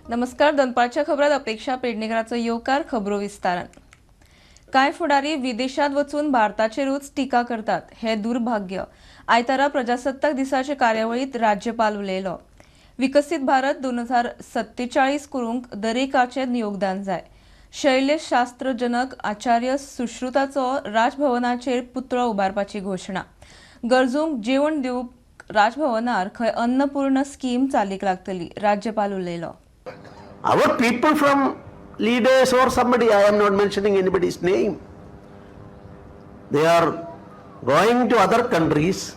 नमस्कार, दनपारच्या खबरात अपेक्षा पेडणेकराचो येवकार. खबरो विस्तारान. कांय फुडारी विदेशात वचून भारताचेरूच टिका करतात हे दुर्भाग्य. आयतारा प्रजासत्ताक दिसाचे कार्यावळीत राज्यपाल उलयलो. विकसीत भारत 2047 करूंक दरेकाचें योगदान जाय. शैल्यशास्त्रजनक आचार्य सुश्रुताचो राजभवनाचेर पुतळो उबारपाची घोशणा. गरजूंक जेवण दिवंक राजभवनार खंय अन्नपूर्ण स्कीम चालीक लागतली, राज्यपाल उलयलो. Our people from leaders or somebody, I am not mentioning anybody's name, they are going to other countries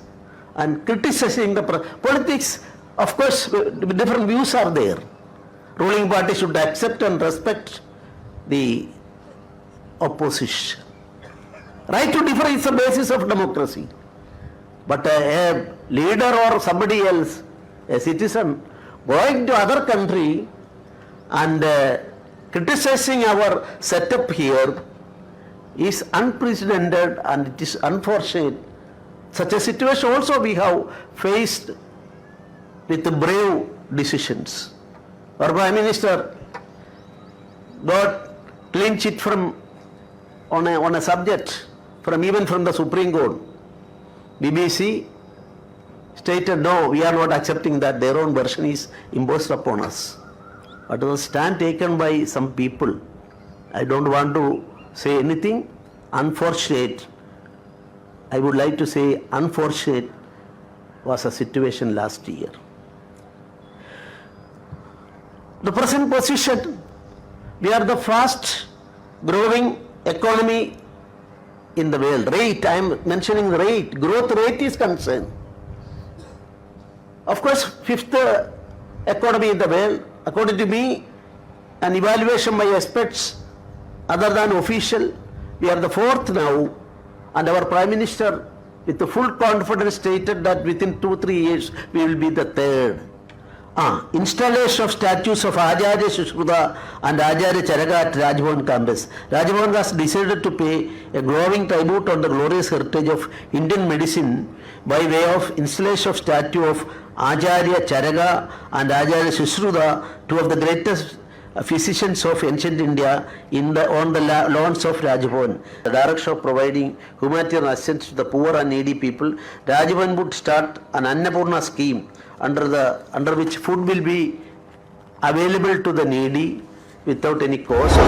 and criticizing the politics. Of course, different views are there. Ruling party should accept and respect the opposition. Right to differ is the basis of democracy. But a leader or somebody else, a citizen, going to other country and criticizing our setup here is unprecedented and it is unfortunate. Such a situation also we have faced with brave decisions. Our Prime Minister got clean chit from on a subject from even from the Supreme Court. BBC stated, "No, we are not accepting that," their own version is imposed upon us. But the stand taken by some people, I don't want to say anything, unfortunate. I would like to say unfortunate was a situation last year. The present position, we are the fast growing economy in the world. Rate, I am mentioning rate, growth rate is concerned. Of course, fifth economy in the world, according to me, an evaluation by experts other than official, we are the fourth now, and our Prime Minister with the full confidence stated that within 2, 3 years we will be the third. Installation of statues of Acharya Sushruta and Acharya Charaka at Raj Bhavan campus. Raj Bhavan has decided to pay a glowing tribute on the glorious heritage of Indian medicine by way of installation of statue of Acharya Charaka and Acharya Sushruta, two of the greatest physicians of ancient India, on the lawns of Raj Bhavan. The direction of providing humanitarian assistance to the poor and needy people, Raj Bhavan would start an Annapurna scheme under which food will be available to the needy without any cost.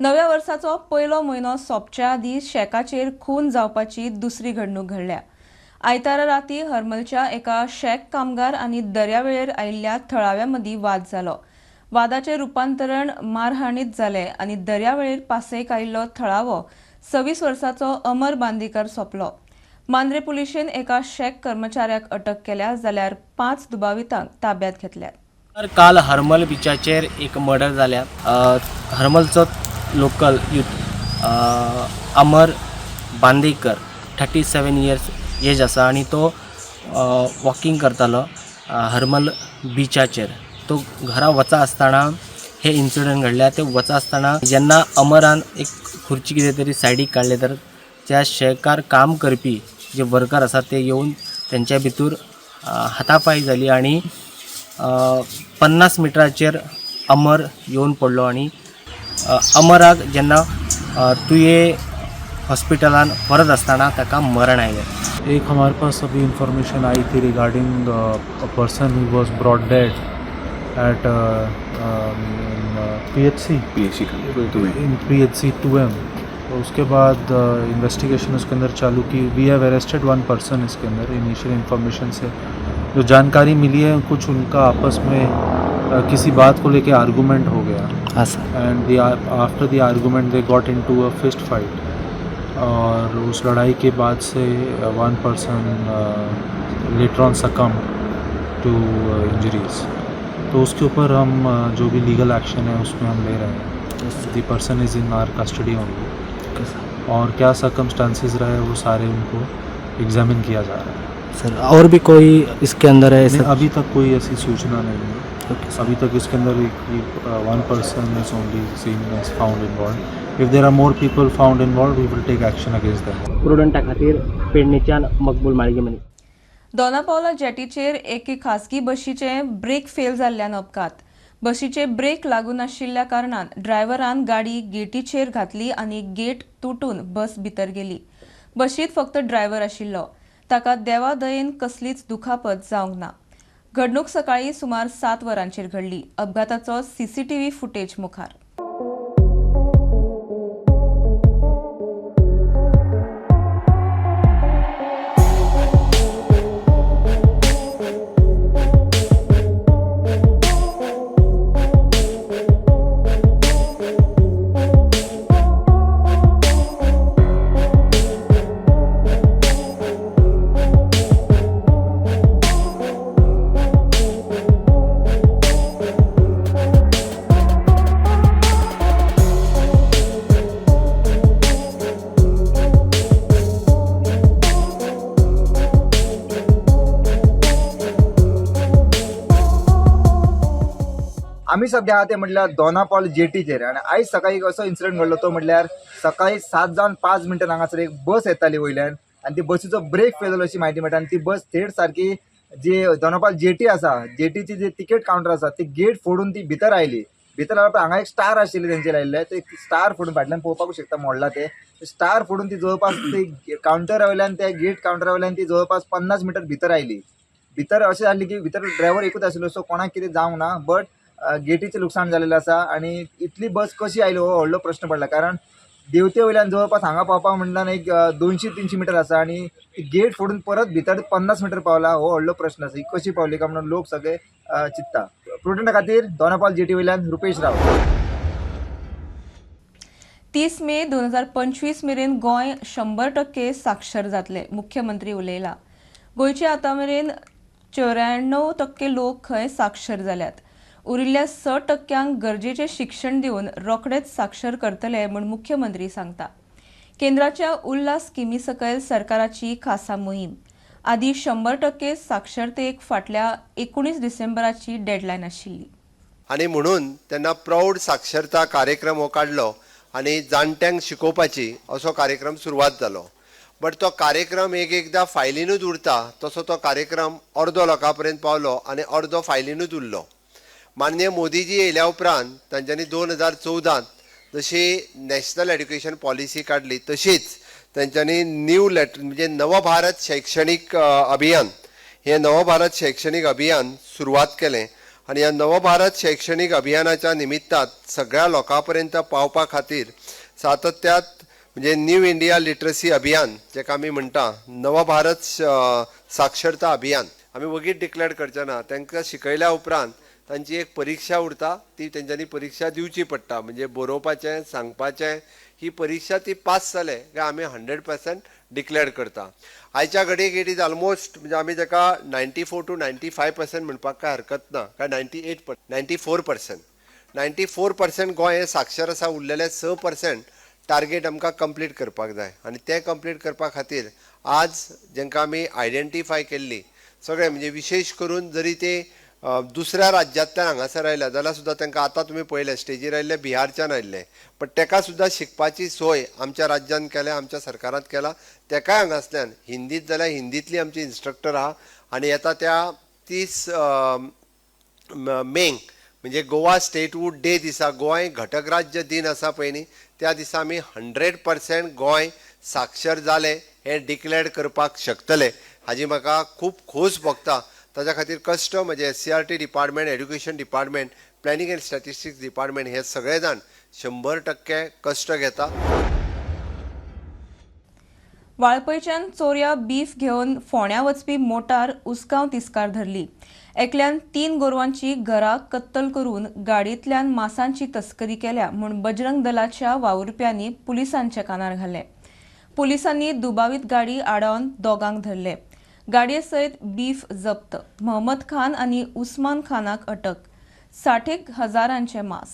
नव्या वर्साचो पयलो म्हयनो सोंपच्या आदीं शॅकाचेर खून जावपाची दुसरी घडणूक घडल्या. आयतारा राती हरमलच्या एका शॅक कामगार आनी दर्यावेळेर आयिल्ल्या थळाव्या मदीं वाद जालो. वादाचें रुपांतरण मारहाणीत जालें आनी दर्यावेळेर पासयेक आयिल्लो थळावो 26 वर्साचो अमर बांदीकर सोंपलो. मांद्रे पुलिशेन एका शॅक कर्मचाऱ्याक अटक केल्या जाल्यार पांच दुबावितांक ताब्यात घेतल्यात. तर काल हरमल बिचाचेर एक मर्डर जाल्या. हरमलचो local youth Amar Bandekar, 37 years age आसा आनी तो वॉकिंग करतालो हरमल बिचाचेर. तो घरा वचा आसतना हे इन्सिडंट घडल्या. ते वचा आसतना जेन्ना अमरान एक खुर्ची कितें तरी सायडीक काडले तर त्या शॅकार काम करपी जे वर्कर आसा ते येवन तेंच्या भितर हातापाय जाली आनी 50 मिटराचेर अमर येवन पडलो आनी अमराक जेन्ना तुये हॉस्पिटलान व्हरत आसतना ताका मरण आयलें. एक हमारे पास अभी इंफॉर्मेशन आई थी regarding a person who was brought dead at PHC PHC in PHC 2M. तो उसके बाद इन्वेस्टिगेशन उसके अंदर चालू की. We have arrested one person. इसके अंदर इनिशियल इंफॉर्मेशन से जो जानकारी मिली है, कुछ उनका आपस में किसी बात को लेके आर्गूमेंट हो गया हां sir. And the after the argument they got into a fist fight और उस लड़ाई के बाद से one person later on succumbed to injuries. तो उसके ऊपर हम जो भी लीगल एक्शन है, उसमें हम ले रहे हैं. The person is in our custody only और क्या सर्कमस्टांसेस रहे, वो सारे उनको एग्जामिन किया जा रहा है. सर, और भी कोई इसके अंदर है? नहीं, अभी तक कोई ऐसी सूचना नहीं है. ओके. अभी तक इसके अंदर एक one person is only seen as found involved. If there are more people found involved, we will take action against them. प्रुडंटा खातीर पेडणेच्यान मकबूल माळगे. दोनापावला जेटीचेर एके खासगी बशीचे ब्रेक फेल जाल्ल्यान अपघात. बशीचे ब्रेक लागू नाशिल्ल्या कारणान ड्रायव्हरान गाडी गेटीचेर घातली आनी गेट तुटून बस भितर गेली. बशींत फक्त ड्रायव्हर आशिल्लो. ताका देवा दयेन कसलीच दुखापत जावंक ना. घडणूक सकाळी सुमार 7 वरांचेर घडली. अपघाताचो सीसीटीव्ही फुटेज मुखार. आमी सद्या आहा ते म्हटल्यार दोनापावल जेटीचेर आनी आयज सकाळी एक असो इन्सिडंट घडलो तो म्हटल्यार सकाळी 7:05 हांगासर एक बस येताली वयल्यान आनी ती बसीचो ब्रेक फेल जालो अशी म्हायती मेळटा आनी ती बस थेट सारकी जी दोनापावल जेटी आसा, जेटीची जी तिकेट कावंटर आसा ती गेट फोडून ती भितर आयली. भितर आयल्या हांगा एक स्टार आशिल्ले तेंचे लायिल्ले, ते स्टार फोडून फाटल्यान पळोवपाक शकता मोडला ते स्टार फोडून ती जवळपास ती कावंटरा वयल्यान त्या गेट कावंटरा वयल्यान ती जवळपास 50 मिटर भितर आयली. भितर अशें जालें की भितर ड्रायव्हर एकूच आशिल्लो, सो कोणाक कितें जावंक ना, बट गेटीचें लुकसाण जालेलें आसा. आनी इतली बस कशी आयली हो व्हडलो प्रश्न पडला, कारण देवते वयल्यान जवळपास हांगा पावपाक म्हणल्यार एक 200-300 मिटर आसा आनी गेट फोडून परत भितर 50 मिटर पावला हो व्हडलो प्रश्न आसा. ही कशी पावली काय म्हणून लोक सगळे चिंतता. प्रुडंटा खातीर दोनापावल जेटी वयल्यान रुपेश राव. 30 मे 2025 मेरेन गोंय 100% साक्षर जातले, मुख्यमंत्री उलयला. गोंयचे आतां मेरेन 94% लोक खंय साक्षर जाल्यात. उरिल्ल्या 6% गरजेचें शिक्षण दिवन रोखडेच साक्षर करतले म्हूण मुख्यमंत्री सांगता. केंद्राच्या उल्हास स्किमी सकयल सरकाराची खासा मोहीम. आदी 100% साक्षरतेक फाटल्या 19 डिसेंबराची डेडलायन आशिल्ली. आनी म्हणून तेन्ना प्रौढ साक्षरता कार्यक्रम हो काडलो आनी जाणट्यांक शिकोवपाची असो कार्यक्रम सुरवात जालो. बट तो कार्यक्रम एक एकदां फायलीनूच उरता, तसो तो कार्यक्रम अर्दो लोकां पर्यंत पावलो आनी अर्दो फायलीनूच उरलो. माननीय मोदीजी येयल्या उपरांत तांच्यांनी 2014 जशी नॅशनल एड्युकेशन पॉलिसी काडली, तशीच तांच्यांनी न्यू लेटर म्हणजे नवभारत शैक्षणीक अभियान, हें नवभारत शैक्षणीक अभियान सुरवात केलें. आनी ह्या नवभारत शैक्षणीक अभियानाच्या निमित्तान सगळ्या लोकां पर्यंत पावपा खातीर सातत्यात म्हणजे न्यू इंडिया लिटरसी अभियान जेका आमी म्हणटा नवभारत साक्षरता अभियान, आमी वगीत डिक्लेअर करचे ना. तांकां शिकयल्या उपरांत तांची एक परिक्षा उरता, ती तेंच्यांनी परिक्षा दिवची पडटा, म्हणजे बरोवपाचें सांगपाचें ही परिक्षा ती पास जाले काय आमी 100% डिक्लेअर करता. आयच्या घडयेक it is almost म्हणजे आमी ताका 94 to 95% म्हणपाक काय हरकत ना, काय 98 94%, 94% गोंय हें साक्षर आसा. उरलेलें 6% टार्गेट आमकां कंप्लीट करपाक जाय आनी तें कंप्लीट करपा खातीर आज जेंकां आमी आयडेंटिफाय केल्ली सगळें म्हणजे विशेश करून जरी ते दुसऱ्या राज्यांतल्यान हांगासर आयल्या जाल्यार सुद्दां तांकां आतां तुमी पळयलें स्टेजीर आयिल्ले बिहारच्यान आयिल्ले, पण ताका सुद्दां शिकपाची सोय आमच्या राज्यान केल्या, आमच्या सरकारांत केला. तेकाय हांगासल्यान हिंदीत जाल्यार हिंदींतली आमची इन्स्ट्रक्टर आहा आनी येता त्या 30 मेक म्हणजे गोवा स्टेटहूड डे दिसा, गोंय घटक राज्य दिन आसा पळय न्ही, त्या दिसा आमी 100% गोंय साक्षर जालें हें डिक्लेअर करपाक शकतले हाजी म्हाका खूब खोस भोगता. ताज्या खातीर कश्ट म्हणजे SCERT department, education department, planning and statistics department हे सगळे जाण 100% कश्ट घेता. वाळपयच्यान चोरया बीफ घेवन फोंड्या वचपी मोटार उसगांव तिस्कार धरली. एकल्यान 3 गोरवांची घरा कत्तल करून गाडयेंतल्यान मासांची तस्करी केल्या म्हूण बजरंग दलाच्या वावुरप्यांनी पुलिसांच्या कानार घाले. पुलिसांनी दुबावीत गाडी आडावन दोगांक धरले. गाडये सयत बीफ जप्त. मोहम्मद खान आनी उस्मान खानाक अटक. 60 हजारांचे मास.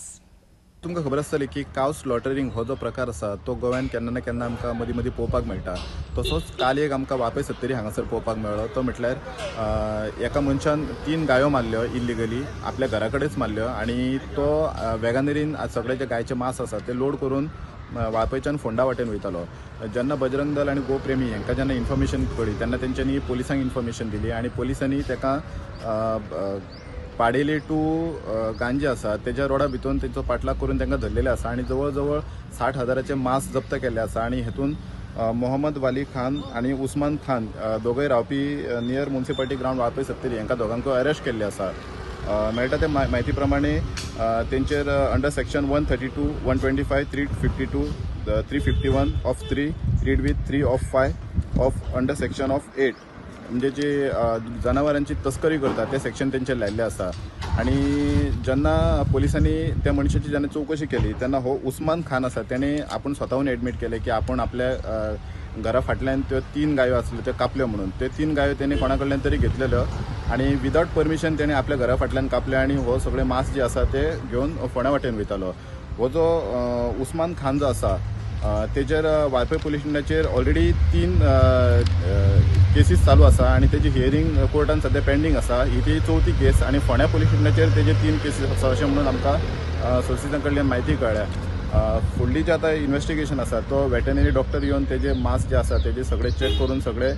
तुमकां खबर आसतली की काव स्लॉटरिंग हो जो प्रकार आसा तो गोव्यान केन्ना ना केन्ना आमकां मदीं मदीं पळोवपाक मेळटा. तसोच काल एक आमकां वापय सत्तरी हांगासर पळोवपाक मेळ्ळो. तो म्हटल्यार एका मनशान 3 गायो मारल्यो इल्लिगली, आपल्या घरा कडेच मारल्यो आनी तो वेगानेरीन सगळे जे गायचे मांस आसा ते लोड करून वाळपयच्यान फोंडा वाटेन वयतालो. जेन्ना बजरंग दल आनी गोप्रेमी हांकां जेन्ना इन्फॉर्मेशन कळ्ळी तेन्ना तेंच्यांनी पोलिसांक इन्फॉर्मेशन दिली आनी पोलिसांनी ताका पाडेली टू गांजे आसा तेज्या रोडा भितर तेंचो पाठलाग करून तांकां धरलेले आसा आनी जवळ जवळ 60,000 मांस जप्त केल्ले आसा. आनी हेतून मोहम्मद वाली खान आनी उस्मान खान दोगय रावपी near municipality ground Valpoi Sattari हांकां दोगांकूय अरेस्ट केल्ले आसा. मेळटा ते म्हायती प्रमाणे तेंचेर under section 132, 125, 352, 351 of 3 read with 3 of 5 of under section of 8 म्हणजे जे जनावरांची तस्करी करतात ते सेक्शन तेंचेर लायिल्ले आसा. आनी जेन्ना पोलिसांनी त्या मनशाची जेन्ना चवकशी केली तेन्ना हो उस्मान खान आसा तेणें आपूण स्वताहून एडमीट केलें की आपूण आपल्या घरा फाटल्यान त्यो 3 गायो आसल्यो त्यो कापल्यो म्हणून. त्यो 3 गायो तेणें कोणा कडल्यान तरी घेतलेल्यो आनी विदावट परमिशन तेणें आपल्या घरा फाटल्यान कापले आनी हो सगळे मांस जे आसा ते घेवन फोंड्या वाटेन वयतालो. हो जो उस्मान खान जो आसा तेजेर वाळपय पुलीस स्टेशनाचेर ऑलरेडी 3 केसीस चालू आसा आनी तेजी हियरींग कोर्टान सद्या पेंडींग आसा. ही ती चवथी केस आनी फोंड्या पुलीस स्टेशनाचेर तेजे 3 केसीस आसा अशें म्हणून आमकां सोर्सीसां कडल्यान म्हायती कळ्ळ्या. फुडली जे आतां इन्वेस्टिगेशन आसा तो वेटनरी डॉक्टर येवन तेजे मांस जे आसा तेजे सगळे चॅक करून सगळे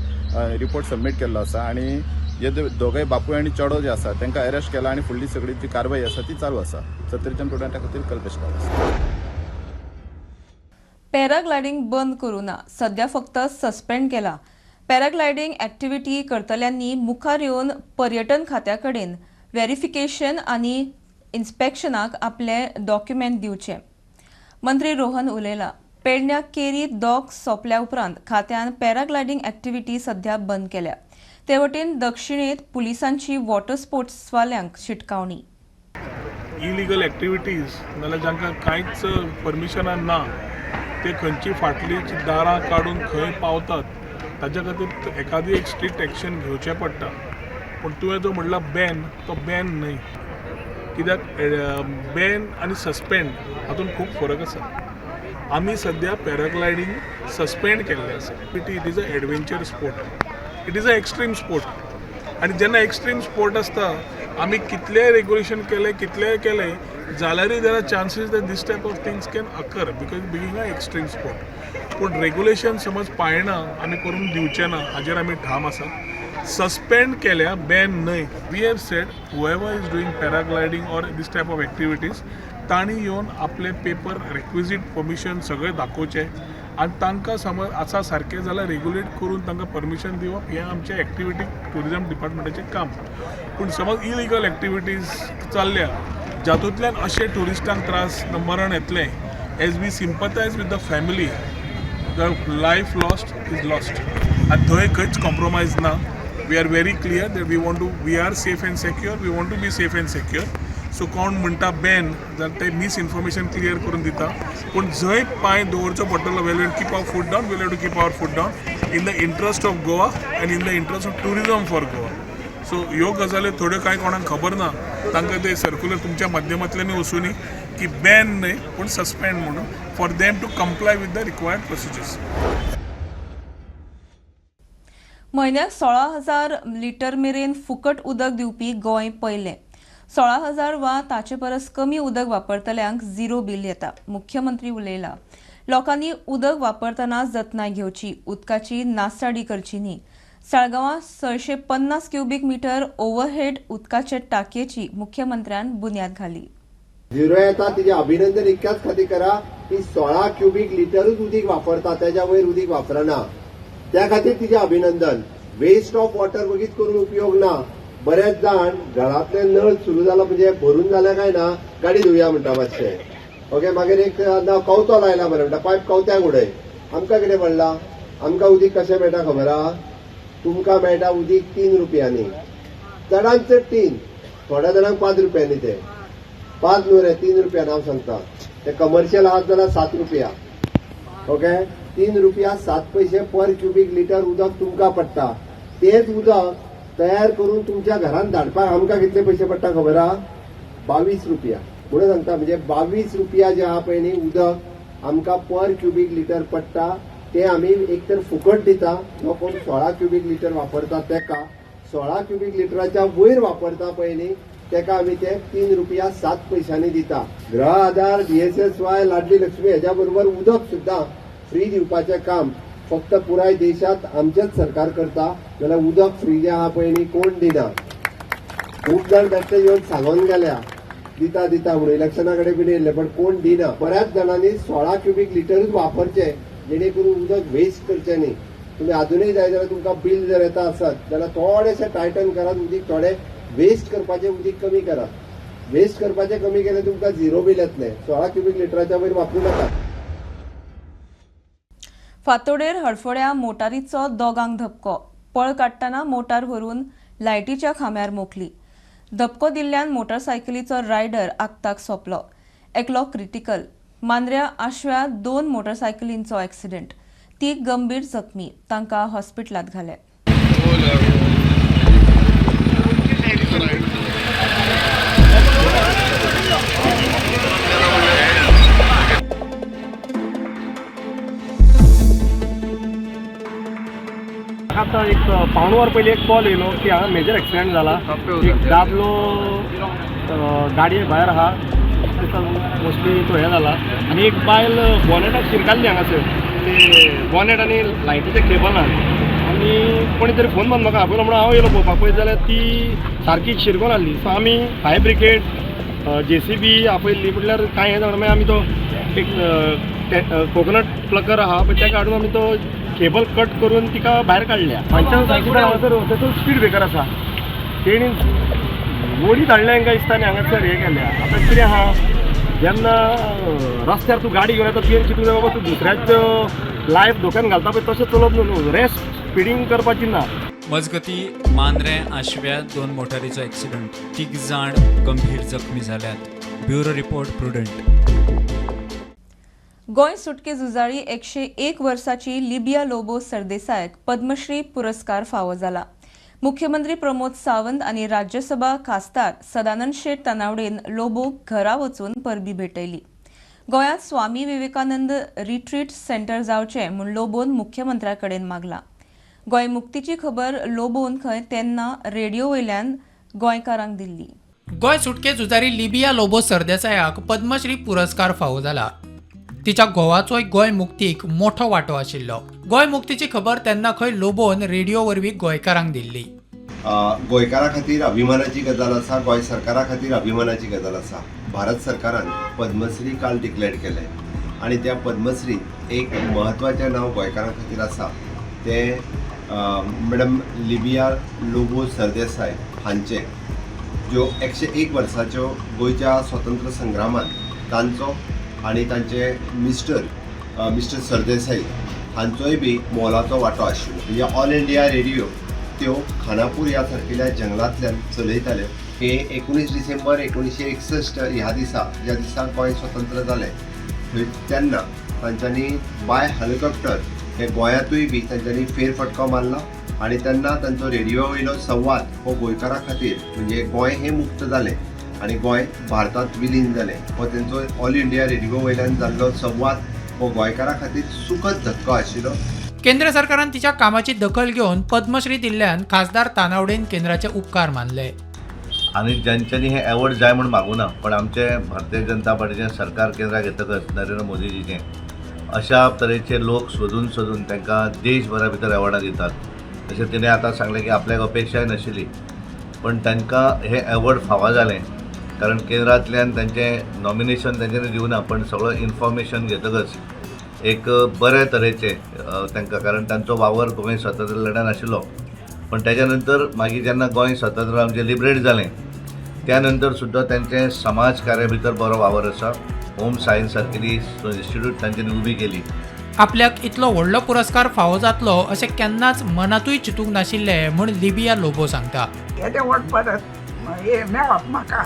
रिपोर्ट सबमीट केल्लो आसा आनी हे दोगय बापूय आनी चेडो जे आसा तांकां अरेस्ट केला आनी फुडली सगळी जी कारवाई आसा ती चालू आसा. सत्तरीच्यान प्रोडक्टा खातीर कल्पेश गांवस. पॅराग्लायडींग बंद करूं ना, सध्या फक्त सस्पेंड केला. पॅराग्लायडींग ऍक्टिव्हिटी करतल्यांनी मुखार येवन पर्यटन खात्या कडेन व्हेरिफिकेशन आनी इन्स्पेक्शनाक आपले डॉक्युमेंट दिवचे. मंत्री रोहन उलयला. पेडण्या केरी दोक सोंपल्या उपरांत खात्यान पॅराग्लायडींग ऍक्टिव्हिटी सध्या बंद केल्या. ते वटेन दक्षिणेत पुलिसांची वॉटर स्पोर्ट्सवाल्यांक शिटकावणी. इलिगल ऍक्टिव्हिटीज नाल्यार जांकां कांयच परमिशनां ना ते खंयची फाटली दारां काडून खंय पावतात ताच्या खातीर एखादी एक स्ट्रिक्ट एक्शन घेवचें पडटा. पूण तुवें जो म्हणला बॅन, तो बॅन न्हय, कित्याक बॅन आनी सस्पेंड हातूंत खूब फरक आसा. आमी सद्या पॅराग्लायडींग सस्पेंड केल्लें आसा. It is a adventure sport, it is a extreme sport. आनी जेन्ना एक्स्ट्रीम स्पोर्ट आसता आमी कितलेय रेगुलेशन केलें कितलेय केलें जाल्यारूय there are chances that this type of things can occur because being a extreme sport. पूण रेगुलेशन समज पाळना आमी करून दिवचे ना हाजेर आमी ठाम आसा. सस्पेंड केल्या, बॅन न्हय. We have said whoever is doing paragliding or this type of activities तांणी येवन आपले पेपर रेक्विजीट परमिशन सगळें दाखोवचें आनी तांकां समज आसा सारकें जाल्यार रेगुलेट करून तांकां परमिशन दिवप हें आमचें एक्टिविटी ट्युरिजम डिपार्टमेंटाचें काम. पूण समज इलिगल एक्टिविटीज चल्ल्या जातूंतल्यान अशें ट्युरिस्टांक त्रास मरण येतलें, as we sympathise with the family, the life lost is lost. आनी थंय खंयच कॉम्प्रोमायज ना. We are very clear that we are safe and secure, we want to be safe and secure. So कोण म्हणटा बॅन जाल्यार ते misinformation clear करून दिता. पूण जंय पांय दवरचो पडटलो we'll keep our foot down, we'll have to keep our foot down in the interest of Goa and in the interest of tourism for Goa. So ह्यो गजाली थोड्यो कांय कोणाक खबर ना, तांकां ते सर्कुलर तुमच्या माध्यमांतल्यानूय वचुनी की बॅन न्हय पूण सस्पेंड म्हणून, for them to comply with the required procedures. म्हयन्याक 16,000 लिटर मेरेन फुकट उदक दिवपी गोंय पयलें. 16,000 वा ताचे परस कमी उदक वापरतल्यांक 0 बील येता. मुख्यमंत्री उलयला. लोकांनी उदक वापरतना जतनाय घेवची, उदकाची नासाडी करची न्ही. साळगांवां 650 क्युबीक मिटर ओव्हरहेड उदकाचे टाकयेची मुख्यमंत्र्यान बुन्याद घाली. 0 येता तिचे अभिनंदन इतक्याच खातीर करा की 16 क्युबीक लिटरूच उदीक वापरता, त्याच्या वयर उदीक वापरना, त्या खातीर तिचे अभिनंदन. वेस्ट ऑफ वॉटर बगीत करून उपयोग ना. बरेच जाण घरांतले नळ सुरू जाला म्हणजे भरून जाल्या काय ना गाडी धुया म्हणटा मातशें, ओके, मागीर एक कवतो लायला मरे म्हणटा पायप कवत्याक उडय. आमकां कितें पडलां, आमकां उदीक कशें मेळटा खबर आहा? तुमकां मेळटा उदीक 3 रुपयांनी, चडांत चड 3, थोड्या जाणांक 5 रुपयांनी. ते 5 न्हू रे, 3 रुपया हांव सांगता. ते कमर्शियल आहात जाल्यार 7 रुपया, ओके, 3 रुपया 7 पयशे पर क्युबीक लिटर उदक तुमकां पडटा. तेच उदक तयार करून तुमच्या घरांत धाडपाक आमकां कितले पयशे पडटा खबर आहा? 22 रुपया. म्हणून सांगता म्हणजे 22 रुपया जे आहा पळय न्ही उदक आमकां पर क्युबीक लिटर पडटा, ते आमी एक तर फुकट दिता. जो कोण 16 क्युबीक लिटर वापरता तेका, 16 क्युबीक लिटराच्या वयर वापरता पळय न्ही तेका आमी ते 3 रुपया 7 पयशांनी दिता. गृह आधार, DSSY, Ladli Lakshmi हेज्या बरोबर उदक सुद्दां फ्री दिवपाचें काम फक्त पुराय देशांत आमचेच सरकार करता. जाल्यार उदक फ्री जें आहा पळय न्ही कोण दिना. खूब जाण बेश्टे येवन सांगोन गेल्या दिता दिता म्हणून, इलेक्शना कडेन बीन येयल्ले, पण कोण दिना. बऱ्याच जाणांनी 16 क्युबीक लिटरूच वापरचे जेणे करून उदक वेस्ट करचें न्ही. तुमी आजुनूय जाय जाल्यार तुमकां बील जर येता आसत जाल्यार थोडेशें टायटन करात, उदीक थोडें वेस्ट करपाचें उदीक कमी करात. वेस्ट करपाचें कमी केलें तुमकां झिरो बील येतलें. 16 क्युबीक लिटराच्या वयर वापरूं नाकात. फातोडेर हडफड्या मोटारीचो दोगांक धपको. पळ काडटना मोटार व्हरून लायटीच्या खांब्यार मोखली. धपको दिल्ल्यान मोटरसायकलीचो रायडर आक्ताक सोंपलो. एकलो क्रिटिकल. मांद्र्या आश्व्या 2 मोटरसायकलींचो एक्सिडेंट. ती गंभीर जखमी. तांकां हॉस्पिटलांत घाले. आतां एक पावण वर पयलीं एक कॉल येयलो की हांगा मेजर एक्सिडेंट जाला, एक दादलो गाडये भायर आहा, मोस्टली तो हें जाला आनी एक बायल बॉनेटाक शिरकाल्ली हांगासर, ते बॉनेट आनी लायटीच्या केबलान, आनी कोणी तरी फोन मारून म्हाका आपयलो म्हणून हांव येयलो पळोवपाक. पळयत जाल्यार ती सारकी शिरकोन आहली. सो आमी फायर ब्रिगेड, JCB आपयल्ली. म्हटल्यार कांय हें जावना. मागीर आमी तो एक कोकोनट प्लकर आहा पळय तेका हाडून आमी तो केबल कट करून तिका भायर काडल्या. पंचान सांगता हांगासर तातूंत स्पीड ब्रेकर आसा, तेणी वडीत हाडल्या हांकां दिसता आनी हांगासर हें केल्या. आतां कितें आहा, जेन्ना रस्त्यार तूं गाडी घेवन येता तुवें चिंतूंक जाय बाबा तूं दुसऱ्याचो लायफ धोक्यान घालता पळय तशें चलोवप न्हू, रेस स्पिडींग करपाची ना. मजगती मांद्रें आश्व्या 2 मोटारीचो एक्सिडंट, 3 जाण गंभीर जखमी जाल्यात. Bureau report, Prudent. Goa सुटके झुजारी 101 वर्साची लिबिया लोबो सरदेसायक पद्मश्री पुरस्कार फावो जाला. मुख्यमंत्री प्रमोद सावंत आनी राज्यसभा खासदार सदानंद शेट तानावडेन लोबोक घरा वचून परबी भेटयली. गोंयांत स्वामी विवेकानंद रिट्रीट सेंटर जावचें म्हूण लोबोन मुख्यमंत्र्या कडेन मागला. गोंय मुक्तीची खबर लोबोन खंय तेन्ना रेडियो वयल्यान गोंयकारांक दिल्ली. गोंय सुटके झुजारी लिबिया लोबो सरदेसायाक पद्मश्री पुरस्कार फावो जाला. तिच्या घोवाचोय गोंय मुक्तीक मोठो वांटो आशिल्लो. गोंय मुक्तीची खबर तेन्ना खंय लोबोन रेडियो वरवीं गोंयकारांक दिल्ली. गोंयकारां खातीर अभिमानाची गजाल आसा, गोंय सरकारा खातीर अभिमानाची गजाल आसा. भारत सरकारान पद्मश्री काल डिक्लेअर केलें आनी त्या पद्मश्री एक म्हत्वाचें नांव गोंयकारां खातीर आसा तें मॅडम लिबिया लोबो सरदेसाय हांचें, ज्यो 101 वर्साच्यो गोंयच्या स्वतंत्र संग्रामांत तांचो आनी तांचे मिस्टर सरदेसाई हांचोय बी मोलाचो वांटो आशिल्लो. म्हणजे ऑल इंडिया रेडियो त्यो खानापूर ह्या सारकिल्ल्या जंगलांतल्यान चलयताल्यो. हे 19 डिसेंबर 1961 ह्या दिसा, ज्या दिसा गोंय स्वतंत्र जालें थंय तेन्ना तांच्यांनी बाय हेलिकॉप्टर हे गोंयांतूय बी तांच्यांनी फेरफटको मारला आनी तेन्ना तांचो रेडियो वयलो संवाद हो गोंयकारां खातीर म्हणजे गोंय हें मुक्त जालें आनी गोंय भारतांत विलीन जालें हो तेंचो ऑल इंडिया रेडियो वयल्यान जाल्लो संवाद हो गोंयकारां खातीर सुखद धक्को आशिल्लो. केंद्र सरकारान तिच्या कामाची दखल घेवन पद्मश्री दिल्ल्यान खासदार तानावडेन केंद्राचे उपकार मानले. आनी ज्यांच्यांनी हे एवॉर्ड जाय म्हूण मागूना, पण आमचे भारतीय जनता पार्टीचें सरकार केंद्राक येतकच नरेंद्र मोदीजीचें अशा तरेचे लोक सोदून सोदून तांकां देशभरा भितर एवॉर्डां दितात. तशें तिणें आतां सांगलें की आपल्याक अपेक्षाय नाशिल्ली, पण तांकां हे एवॉर्ड फावो जालें कारण केंद्रांतल्यान तांचें नॉमिनेशन तांच्यांनी दिवना, पण सगळो इन्फॉर्मेशन घेतकच एक बरे तरेचें तांकां, कारण तांचो वावर गोंय स्वातंत्र्य लढ्यान आशिल्लो, पण ताच्या नंतर मागीर जेन्ना गोंय स्वातंत्र्य आमचें लिबरेट जालें त्या नंतर सुद्दां तांचें समाज कार्या भितर बरो वावर आसा. होम सायन्स सारकेली इन्स्टिट्यूट तांच्यांनी उबी केली. आपल्याक इतलो व्हडलो पुरस्कार फावो जातलो अशें केन्नाच मनांतूय चिंतूंक नाशिल्लें म्हूण लिबिया लोबो सांगता. येदें व्हड परत हें मेळप म्हाका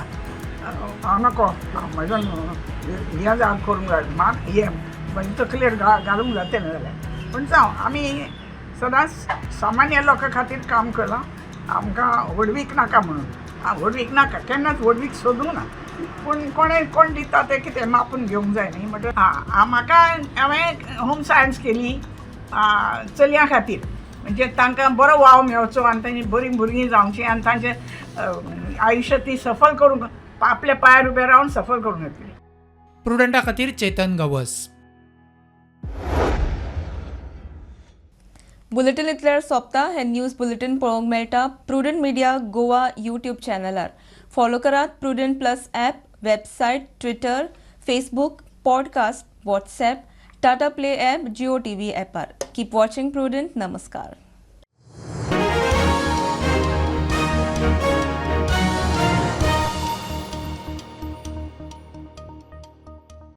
हांव नको म्हजो हें जावन करूंक जाय, म्हाका हें म्हजे तकलेर घालूंक जाता न्हय जाल्यार. पूण जावं, आमी सदांच सामान्य लोकां खातीर काम केलां, आमकां व्हडवीक नाका म्हणून. व्हडवीक नाका, केन्नाच व्हडवीक सोदूंक ना, पूण कोणें कोण दिता तें कितें मापून घेवंक जाय न्ही. म्हणटा आं म्हाका हांवें होम सायन्स केली चलयां खातीर, म्हणजे तांकां बरो वाव मेळचो आनी तांची बरीं भुरगीं जावचीं आनी तांचें आयुश्य ती सफल करूंक, आपल्या पांयार उबे रावन सफल करूंक येतली. प्रुडंटा खातीर चेतन गवस. बुलेटीन इतल्यार सोंपता. हे न्यूज बुलेटीन पळोवंक मेळटा प्रुडंट मिडिया गोवा यूट्यूब चॅनलार. फॉलो करात Prudent plus app, website, Twitter, Facebook, podcast, WhatsApp, Tata Play app, Jio TV ॲपार. Keep watching prudent. नमस्कार.